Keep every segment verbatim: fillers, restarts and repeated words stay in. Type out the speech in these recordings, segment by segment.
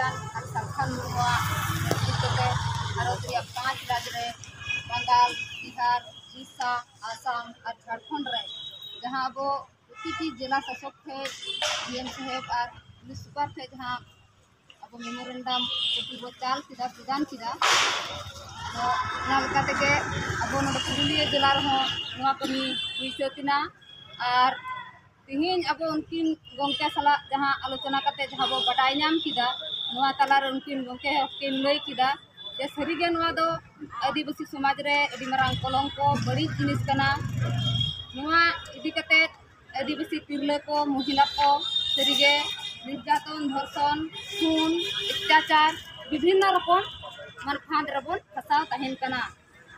ᱟᱨ ᱥᱟᱞᱠᱷᱟᱱ ᱢᱩᱨᱢᱩᱣᱟᱜ ᱧᱩᱛᱩᱢ ᱛᱮ ᱵᱷᱟᱨᱚᱛ ᱨᱮᱭᱟᱜ ᱯᱟᱸᱪ ᱨᱟᱡᱽ ᱨᱮ, ᱵᱟᱝᱜᱟᱞ, ᱵᱤᱦᱟᱨ, ᱩᱲᱤᱥᱥᱟ, ᱟᱥᱟᱢ ᱟᱨ ᱡᱷᱟᱲᱠᱷᱚᱸᱰ ᱨᱮ, ᱡᱟᱦᱟᱸ ᱟᱵᱚ ᱯᱨᱚᱛᱤᱴᱤ ᱡᱮᱞᱟ ᱥᱟᱥᱚᱠ ᱴᱷᱮᱱ, ᱰᱤ ᱮᱢ ᱥᱟᱦᱮᱵᱽ ᱟᱨ ᱯᱩᱞᱤᱥ ᱥᱩᱯᱟᱨ ᱴᱷᱮᱱ ᱡᱟᱦᱟᱸ ᱟᱵᱚ ᱢᱮᱢᱳᱨᱮᱱᱰᱟᱢ ᱠᱚᱯᱤ ᱵᱚ ᱪᱟᱞ ᱠᱮᱫᱟ, ᱯᱨᱚᱫᱟᱱ ᱠᱮᱫᱟ, ᱟᱫᱚ ᱚᱱᱟ ᱞᱮᱠᱟ ᱛᱮᱜᱮ ᱟᱵᱚ ᱱᱚᱰᱮ ᱯᱩᱨᱩᱞᱤᱭᱟᱹ ᱡᱮᱞᱟ ᱨᱮᱦᱚᱸ ᱱᱚᱣᱟ ᱠᱟᱹᱢᱤ ᱦᱩᱭ ᱥᱟᱹᱛ ᱮᱱᱟ᱾ ᱟᱨ ᱛᱮᱦᱮᱧ ᱟᱵᱚ ᱩᱱᱠᱤᱱ ᱜᱚᱢᱠᱮ ᱥᱟᱞᱟᱜ ᱡᱟᱦᱟᱸ ᱟᱞᱳᱪᱚᱱᱟ ᱠᱟᱛᱮ ᱡᱟᱦᱟᱸ ᱵᱚ ᱵᱟᱰᱟᱭ ᱧᱟᱢ ᱠᱮᱫᱟ, ᱱᱚᱣᱟ ᱛᱟᱞᱟᱨᱮ ᱩᱱᱠᱤᱱ ᱜᱚᱢᱠᱮ ᱦᱚᱸᱠᱤᱱ ᱞᱟᱹᱭ ᱠᱮᱫᱟ ᱡᱮ ᱥᱟᱹᱨᱤᱜᱮ ᱱᱚᱣᱟ ᱫᱚ ᱟᱹᱫᱤᱵᱟᱹᱥᱤ ᱥᱚᱢᱟᱡᱽ ᱨᱮ ᱟᱹᱰᱤ ᱢᱟᱨᱟᱝ ᱠᱚᱞᱚᱝᱠᱚ, ᱵᱟᱹᱲᱤᱡ ᱡᱤᱱᱤᱥ ᱠᱟᱱᱟ᱾ ᱱᱚᱣᱟ ᱤᱫᱤ ᱠᱟᱛᱮ ᱟᱹᱫᱤᱵᱟᱹᱥᱤ ᱛᱤᱨᱞᱟᱹ ᱠᱚ, ᱢᱚᱦᱤᱞᱟ ᱠᱚ ᱥᱟᱹᱨᱤᱜᱮ ᱱᱤᱨᱡᱟᱛᱚᱱ, ᱫᱷᱚᱨᱥᱚᱱ, ᱠᱷᱩᱱ, ᱚᱛᱛᱟᱪᱟᱨ, ᱵᱤᱵᱷᱤᱱᱱᱚ ᱨᱚᱠᱚᱢ ᱢᱟᱱᱮ ᱯᱷᱟᱸᱫᱽ ᱨᱮᱵᱚᱱ ᱯᱷᱟᱸᱥᱟᱣ ᱛᱟᱦᱮᱱ ᱠᱟᱱᱟ᱾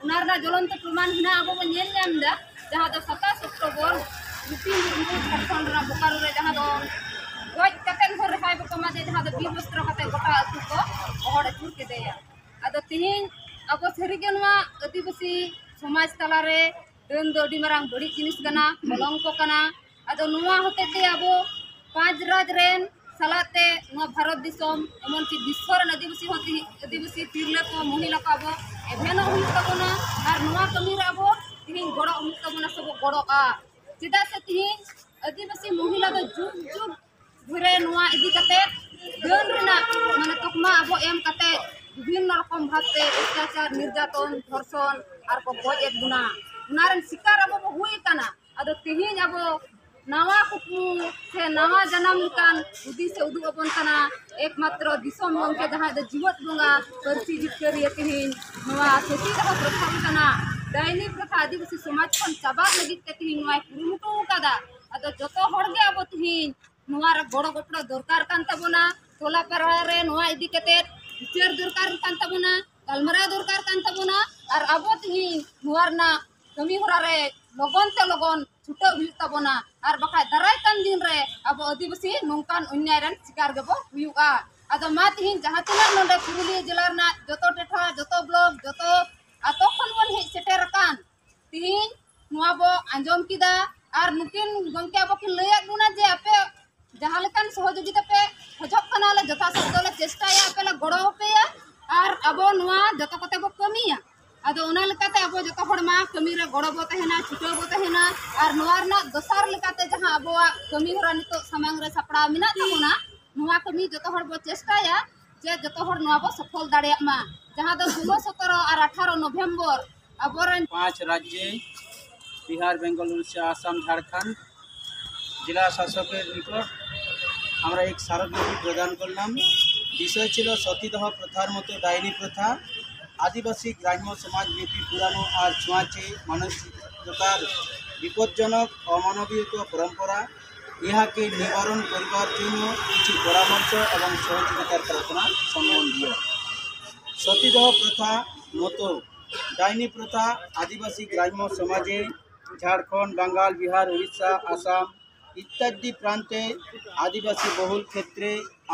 ᱚᱱᱟ ᱨᱮᱱᱟᱜ ᱡᱚᱞᱚᱱᱛᱚ ᱯᱨᱚᱢᱟᱱ ᱦᱮᱱᱟᱜ, ᱟᱵᱚ ᱵᱚᱱ ᱧᱮᱞ ᱧᱟᱢ ᱮᱫᱟ, ᱡᱟᱦᱟᱸ ᱫᱚ ᱥᱟᱛᱟᱥ ᱚᱠᱴᱳᱵᱚᱨ ᱫᱨᱩᱯᱚᱫᱤ ᱢᱩᱨᱢᱩ ᱡᱷᱟᱲᱠᱷᱚᱸᱰ ᱨᱮᱱᱟᱜ ᱵᱳᱠᱟᱨᱳ ᱨᱮ ᱡᱟᱦᱟᱸ ᱫᱚ ᱜᱚᱡ ᱠᱟᱛᱮ ᱦᱚᱸ ᱨᱮᱦᱟᱭ ᱵᱟᱠᱚ ᱮᱢᱟ ᱫᱮᱭᱟ, ᱡᱟᱦᱟᱸ ᱫᱚ ᱵᱤᱨ ᱵᱚᱥᱛᱨᱚ ᱠᱟᱛᱮ ᱜᱚᱴᱟ ᱟᱹᱛᱩ ᱠᱚ ᱜᱚᱦᱚᱲ ᱟᱹᱪᱩᱨ ᱠᱮᱫᱮᱭᱟ᱾ ᱟᱫᱚ ᱛᱮᱦᱮᱧ ᱟᱵᱚ ᱥᱟᱹᱨᱤᱜᱮ ᱱᱚᱣᱟ ᱟᱹᱫᱤᱵᱟᱹᱥᱤ ᱥᱚᱢᱟᱡᱽ ᱛᱟᱞᱟᱨᱮ ᱰᱟᱹᱱ ᱫᱚ ᱟᱹᱰᱤ ᱢᱟᱨᱟᱝ ᱵᱟᱹᱲᱤᱡ ᱡᱤᱱᱤᱥ ᱠᱟᱱᱟ, ᱠᱚᱞᱚᱝᱠᱚ ᱠᱟᱱᱟ᱾ ᱟᱫᱚ ᱱᱚᱣᱟ ᱦᱚᱛᱮ ᱛᱮ ᱟᱵᱚ ᱯᱟᱸᱪ ᱨᱟᱡᱽ ᱨᱮᱱ ᱥᱟᱞᱟᱜ ᱛᱮ ᱱᱚᱣᱟ ᱵᱷᱟᱨᱚᱛ ᱫᱤᱥᱚᱢ, ᱮᱢᱚᱱ ᱪᱮᱫ ᱵᱤᱥᱥᱚ ᱨᱮᱱ ᱟᱹᱫᱤᱵᱟᱹᱥᱤ ᱦᱚᱸ ᱛᱮᱦᱮᱧ, ᱟᱹᱫᱤᱵᱟᱹᱥᱤ ᱛᱤᱨᱞᱟᱹ ᱠᱚ, ᱢᱚᱦᱤᱞᱟ ᱠᱚ ᱟᱵᱚ ᱮᱵᱷᱮᱱᱚᱜ ᱦᱩᱭᱩᱜ ᱛᱟᱵᱚᱱᱟ᱾ ᱟᱨ ᱱᱚᱣᱟ ᱠᱟᱹᱢᱤ ᱨᱮ ᱟᱵᱚ ᱛᱮᱦᱮᱧ ᱜᱚᱲᱚ ᱦᱩᱭᱩᱜ ᱛᱟᱵᱚᱱᱟ, ᱥᱮᱵᱚ ᱜᱚᱲᱚᱜᱼᱟ᱾ ᱪᱮᱫᱟᱜ ᱥᱮ ᱛᱮᱦᱮᱧ ᱟᱹᱫᱤᱵᱟᱹᱥᱤ ᱢᱚᱦᱤᱞᱟ ᱫᱚ ᱡᱩᱜᱽ ᱡᱩᱜᱽ ᱫᱷᱚᱨᱮ ᱱᱚᱣᱟ ᱤᱫᱤ ᱠᱟᱛᱮ ᱰᱟᱹᱱ ᱨᱮᱱᱟᱜ ᱢᱟᱱᱮ ᱛᱚᱠᱢᱟ ᱟᱵᱚ ᱮᱢ ᱠᱟᱛᱮ ᱵᱤᱵᱷᱤᱱᱱᱚ ᱨᱚᱠᱚᱢ ᱵᱷᱟᱵᱛᱮ ᱚᱛᱛᱟᱪᱟᱨ, ᱱᱤᱨᱡᱟᱛᱚᱱ, ᱫᱷᱚᱨᱥᱚᱱ ᱟᱨ ᱠᱚ ᱜᱚᱡ ᱮᱫ ᱵᱚᱱᱟ᱾ ᱚᱱᱟ ᱨᱮᱱ ᱥᱤᱠᱟᱨ ᱟᱵᱚ ᱵᱚ ᱦᱩᱭ ᱟᱠᱟᱱᱟ᱾ ᱟᱫᱚ ᱛᱮᱦᱮᱧ ᱟᱵᱚ ᱱᱟᱣᱟ ᱠᱩᱠᱢᱩ ᱥᱮ ᱱᱟᱣᱟ ᱡᱟᱱᱟᱢ ᱞᱮᱠᱟᱱ ᱦᱩᱫᱤᱥ ᱮ ᱩᱫᱩᱜ ᱟᱵᱚᱱ ᱠᱟᱱᱟ᱾ ᱮᱠᱢᱟᱛᱨᱚ ᱫᱤᱥᱚᱢ ᱜᱚᱢᱠᱮ ᱡᱟᱦᱟᱸᱭ ᱫᱚ ᱡᱤᱣᱮᱫ ᱵᱚᱸᱜᱟ ᱯᱟᱹᱨᱥᱤ ᱡᱤᱛᱠᱟᱹᱨᱤᱭᱟᱹ ᱛᱮᱦᱮᱧ ᱱᱚᱣᱟ ᱥᱚᱛᱤ ᱫᱟᱦᱚ ᱯᱨᱚᱛᱷᱟ ᱞᱮᱠᱟᱱᱟᱜ ᱰᱟᱭᱱᱤ ᱯᱨᱚᱛᱷᱟ ᱟᱹᱫᱤᱵᱟᱹᱥᱤ ᱥᱚᱢᱟᱡᱽ ᱠᱷᱚᱱ ᱪᱟᱵᱟᱜ ᱞᱟᱹᱜᱤᱫ ᱛᱮ ᱛᱮᱦᱮᱧ ᱱᱚᱣᱟᱭ ᱠᱩᱨᱩᱢᱩᱴᱩ ᱟᱠᱟᱫᱟ᱾ ᱟᱫᱚ ᱡᱚᱛᱚ ᱦᱚᱲ ᱜᱮ ᱟᱵᱚ ᱛᱮᱦᱮᱧ ᱱᱚᱣᱟ ᱨᱮ ᱜᱚᱲᱚ ᱜᱚᱯᱚᱲᱚ ᱫᱚᱨᱠᱟᱨ ᱠᱟᱱ ᱛᱟᱵᱚᱱᱟ᱾ ᱴᱚᱞᱟ ᱯᱟᱲᱟ ᱨᱮ ᱱᱚᱣᱟ ᱤᱫᱤ ᱠᱟᱛᱮ ᱵᱤᱪᱟᱹᱨ ᱫᱚᱨᱠᱟᱨ ᱠᱟᱱ ᱛᱟᱵᱚᱱᱟ, ᱜᱟᱞᱢᱟᱨᱟᱣ ᱫᱚᱨᱠᱟᱨ ᱠᱟᱱ ᱛᱟᱵᱚᱱᱟ᱾ ᱟᱨ ᱟᱵᱚ ᱛᱮᱦᱮᱧ ᱱᱚᱣᱟ ᱨᱮᱱᱟᱜ ᱠᱟᱹᱢᱤ ᱦᱚᱨᱟ ᱨᱮ ᱞᱚᱜᱚᱱ ᱛᱮ ᱞᱚᱜᱚᱱ ᱪᱷᱩᱴᱟᱹᱣ ᱦᱩᱭᱩᱜ ᱛᱟᱵᱚᱱᱟ᱾ ᱟᱨ ᱵᱟᱠᱷᱟᱡ ᱫᱟᱨᱟᱭ ᱠᱟᱱ ᱫᱤᱱ ᱨᱮ ᱟᱵᱚ ᱟᱹᱫᱤᱵᱟᱹᱥᱤ ᱱᱚᱝᱠᱟᱱ ᱚᱱᱭᱟᱭ ᱨᱮᱱ ᱥᱤᱠᱟᱨ ᱜᱮᱵᱚ ᱦᱩᱭᱩᱜᱼᱟ᱾ ᱟᱫᱚ ᱢᱟ ᱛᱮᱦᱮᱧ ᱡᱟᱦᱟᱸ ᱛᱤᱱᱟᱹᱜ ᱱᱚᱰᱮ ᱯᱩᱨᱩᱞᱤᱭᱟᱹ ᱡᱮᱞᱟ ᱨᱮᱱᱟᱜ ᱡᱚᱛᱚ ᱴᱚᱴᱷᱟ, ᱡᱚᱛᱚ ᱵᱞᱚᱠ, ᱡᱚᱛᱚ ᱟᱛᱳ ᱠᱷᱚᱱ ᱵᱚᱱ ᱦᱮᱡ ᱥᱮᱴᱮᱨ ᱟᱠᱟᱱ, ᱛᱮᱦᱮᱧ ᱱᱚᱣᱟ ᱵᱚ ᱟᱸᱡᱚᱢ ᱠᱮᱫᱟ᱾ ᱟᱨ ᱱᱩᱠᱤᱱ ᱜᱚᱢᱠᱮ ᱟᱵᱚ ᱠᱤᱱ ᱞᱟᱹᱭᱟᱫ ᱵᱚᱱᱟ ᱡᱮ ᱟᱯᱮ ᱡᱟᱦᱟᱸ ᱞᱮᱠᱟᱱ ᱥᱚᱦᱚᱡᱳᱜᱤᱛᱟ ᱯᱮ ᱠᱷᱚᱡᱚᱜ ᱠᱟᱱᱟ, ᱞᱮ ᱡᱚᱛᱷᱟᱥᱟᱫᱽᱫᱷᱚ ᱞᱮ ᱪᱮᱥᱴᱟᱭᱟ ᱟᱯᱮ ᱞᱮ ᱜᱚᱲᱚ ᱟᱯᱮᱭᱟ᱾ ᱟᱨ ᱟᱵᱚ ᱱᱚᱣᱟ ᱡᱚᱛᱚ ᱠᱚᱛᱮ ᱵᱚ ᱠᱟᱹᱢᱤᱭᱟ᱾ ᱟᱫᱚ ᱚᱱᱟ ᱞᱮᱠᱟᱛᱮ ᱟᱵᱚ ᱡᱚᱛᱚ ᱦᱚᱲ ᱢᱟ ᱠᱟᱹᱢᱤ ᱨᱮ ᱜᱚᱲᱚ ᱵᱚ ᱛᱟᱦᱮᱱᱟ, ᱪᱷᱩᱴᱟᱹᱣ ᱵᱚ ᱛᱟᱦᱮᱱᱟ᱾ ᱟᱨ ᱱᱚᱣᱟ ᱨᱮᱱᱟᱜ ᱫᱚᱥᱟᱨ ᱞᱮᱠᱟᱛᱮ ᱡᱟᱦᱟᱸ ᱟᱵᱚᱣᱟᱜ ᱠᱟᱹᱢᱤ ᱦᱚᱨᱟ ᱱᱤᱛᱚᱜ ᱥᱟᱢᱟᱝ ᱨᱮ ᱥᱟᱯᱲᱟᱣ ᱢᱮᱱᱟᱜ ᱛᱟᱵᱚᱱᱟ, ᱱᱚᱣᱟ ᱠᱟᱹᱢᱤ ᱡᱚᱛᱚ ᱦᱚᱲ ᱵᱚ ᱪᱮᱥᱴᱟᱭᱟ ᱡᱮ ᱡᱚᱛᱚ ᱦᱚᱲ ᱱᱚᱣᱟ ᱵᱚ ᱥᱚᱯᱷᱚᱞ ᱫᱟᱲᱮᱭᱟᱜ ᱢᱟ, ᱡᱟᱦᱟᱸ ᱫᱚ ᱥᱳᱞᱳ, ᱥᱚᱛᱨᱚ ᱟᱨ ᱟᱴᱷᱟᱨᱚ ᱱᱚᱵᱷᱮᱢᱵᱚᱨ ᱟᱵᱚᱨᱮᱱ ᱯᱟᱸᱪ ᱨᱟᱡᱽᱡᱮ, ᱵᱤᱦᱟᱨ, ᱵᱮᱝᱜᱚᱞ, ᱩᱲᱤᱥᱥᱟ, ᱟᱥᱟᱢ, ᱡᱷᱟᱲᱠᱷᱚᱸᱰ, ᱡᱮᱞᱟ ᱥᱟᱥᱚᱠᱮᱨ নিকট আমরা এক স্মারকলিপি প্রদান করলাম। বিষয় ছিল সতীদাহ প্রথার মতো ডাইনি প্রথা, আদিবাসী গ্রাম্য সমাজ ব্যাপী পুরানো আর ছোঁয়াচে মানসিকতার বিপজ্জনক অমানবীয় পরম্পরা। ইহাকে নিবারণ করিবার জন্য কিছু পরামর্শ এবং সহযোগিতার প্রার্থনা সম্বন্ধীয়। সতীদাহ প্রথা মতো ডাইনি প্রথা আদিবাসী গ্রাম্য সমাজে, ঝাড়খণ্ড, বাঙ্গাল, বিহার, উড়িষ্যা, আসাম ইত্যাদি প্রান্তে আদিবাসী বহুল ক্ষেত্রে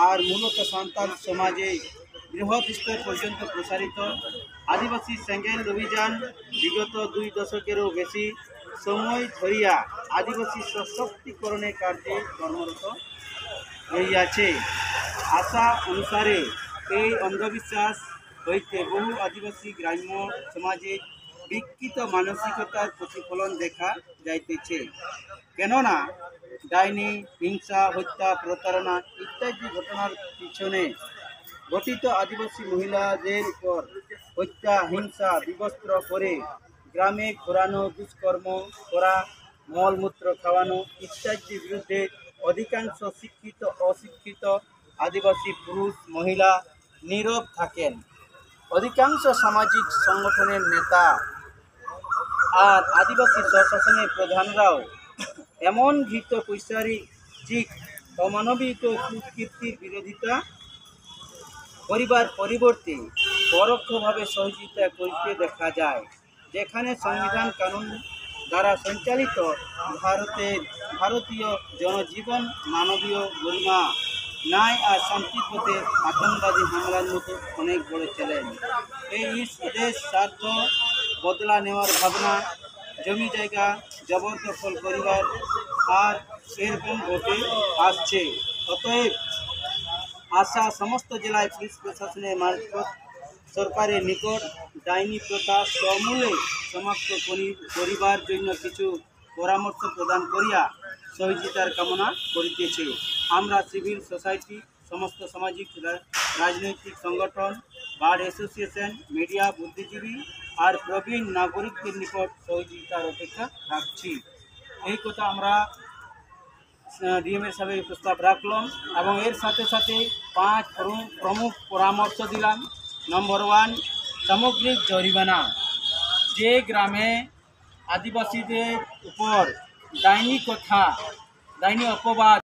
আর মূলত সান্তাল সমাজে বৃহৎ স্তর পর্যন্ত প্রসারিত। আদিবাসী সেঙ্গেল অভিযান বিগত দুই দশকেরও বেশি সময় ধরিয়া আদিবাসী সশক্তিকরণের কার্যে কর্মরত রহিয়াছে। আশা অনুসারে এই অন্ধবিশ্বাস হইতে বহু আদিবাসী গ্রাম্য সমাজে বিকৃত মানসিকতার প্রতিফলন দেখা যাইতেছে। কেননা ডাইনি, হিংসা, হত্যা, প্রতারণা ইত্যাদি ঘটনার পিছনে ঘটিত আদিবাসী মহিলাদের উপর হত্যা, হিংসা, বিবস্ত্র করে গ্রামে ঘোরানো, দুষ্কর্ম করা, মলমূত্র খাওয়ানো ইত্যাদির বিরুদ্ধে অধিকাংশ শিক্ষিত, অশিক্ষিত আদিবাসী পুরুষ, মহিলা নীরব থাকেন। অধিকাংশ সামাজিক সংগঠনের নেতা আর আদিবাসী স্বশাসনের প্রধানরাও এমন ভীত পৈশাচিক অমানবিক কুকীর্তির বিরোধিতা করিবার পরিবর্তে পরোক্ষভাবে সহযোগিতা করিতে দেখা যায়। যেখানে সংবিধান কানুন দ্বারা সঞ্চালিত ভারতের, ভারতীয় জনজীবন মানবীয় গরিমা, ন্যায় আর শান্তির পথে আতঙ্কবাদী হামলার মতো অনেক বড় চ্যালেঞ্জ। এই ইস দেশ স্বার্থ, বদলা নেওয়ার ভাবনা, জমি জায়গা জবরদখল করিবার আর এরকম ঘটে আসছে। অতএব আশা সমস্ত জেলায় পুলিশ প্রশাসনের মারফত সরকারের নিকট ডাইনি প্রথা সমূলে সমাপ্ত করি-, করিবার জন্য কিছু পরামর্শ প্রদান করিয়া সহযোগিতার কামনা করিতেছি। আমরা সিভিল সোসাইটি, সমস্ত সামাজিক রা-, রাজনৈতিক সংগঠন, বার অ্যাসোসিয়েশন, মিডিয়া, বুদ্ধিজীবী আর প্রবীণ নাগরিকদের নিকট সহযোগিতার অপেক্ষা রাখছি। এই কথা আমরা ডিএম এর সামনে প্রস্তাব রাখলাম এবং এর সাথে সাথে পাঁচ প্রমুখ প্রমুখ পরামর্শ দিলাম। নম্বর ওয়ান, সামগ্রিক জরিমানা। যে গ্রামে আদিবাসীদের উপর ডাইনি কথা, ডাইনি অপবাদ